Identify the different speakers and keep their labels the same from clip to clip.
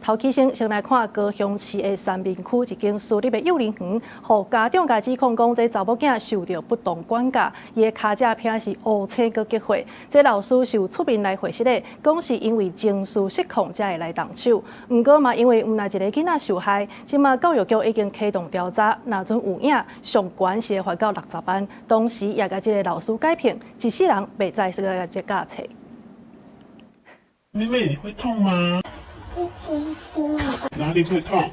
Speaker 1: 頭起先先來看高雄市的三民區一間私立的幼兒園，予家長共指控講，這查某囝受著不當管教，伊的跤脊鼻是烏青閣結血。這老師是有出面來回釋的，講是因為情緒失控才會來動手。毋過嘛，因為毋但一个囡仔受害，這馬教育局已經啟動調查，若準有影，上懸是會罰到60萬。同時也共這个老師解聘，一世人袂再說個這教冊。
Speaker 2: 妹妹，你會痛嗎？哪裡會痛？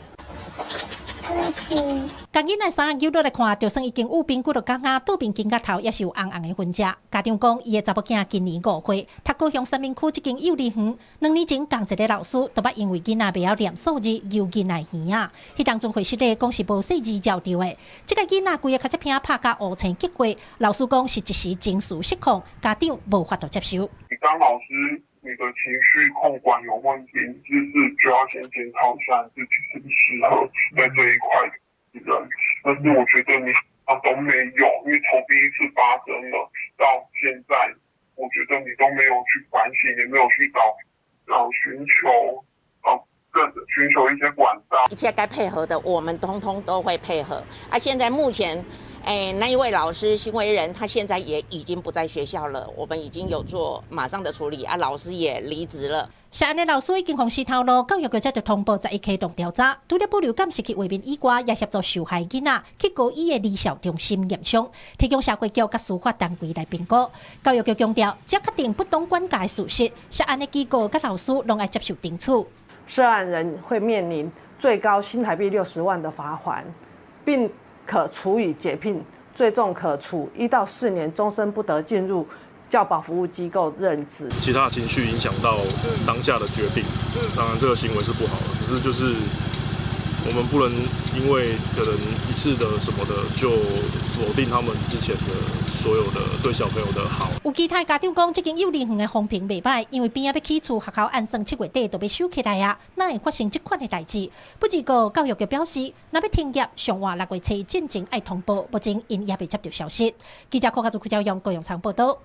Speaker 3: 共囡仔衫扭落來看，就算已經有髕骨著角仔，倒邊肩胛頭也是有紅紅的痕跡。家長講，伊的查某囝今年5歲，讀高雄三民區這間幼兒園，2年前仝一个老師，都捌因為囡仔袂曉念數字，搝囡仔耳仔。彼當陣回釋咧講是無細膩照著的。這个囡仔規个跤脊鼻拍甲烏青結血，老師講是一時情緒失控，家長無法度接受。
Speaker 2: 你當老師，你的情緒控管有問題，就是就要先檢討一下自己適不適合在這一塊的人。但是我覺得你都沒有，因為從第一次發生了到現在，我覺得你都沒有去反省，也沒有去找，尋求，更尋求一些管道。
Speaker 4: 一切該配合的，我們通通都會配合。啊，現在目前，那一位老師行為人，他現在也已經不在學校了，我們已經有做馬上的處理，啊，老師也離職了。
Speaker 3: 涉案的老師已經予辞頭路，教育局才就通報十一啟動調查，除了保留監視器畫面以外，也協助受害囡仔去高醫的兒少中心驗傷，提供社會局佮司法單位來評估。教育局強調，這確定不當管教的事實，涉案的機構佮老師攏愛接受懲處。
Speaker 5: 涉案人會面臨最高新台幣60萬的罰鍰，並可處以解聘，最重可處1到4年，終身不得進入教保服務機構任職。
Speaker 6: 其他的情緒影響到當下的決定，當然這個行為是不好的，只是就是我們不能因為可能一次的什麼的就否定他們之前的所有的對小朋友的好。
Speaker 3: 有其他家長講，這間幼兒園的風評袂䆀，因為邊仔欲起厝，學校按算7月底就欲收起來啊，哪會發生這款的代誌？不過教育局表示，若欲停業，上晚6月初進前愛通報，目前𪜶也未接著消息。記者柯家祖、柯昭陽、高永昌報道。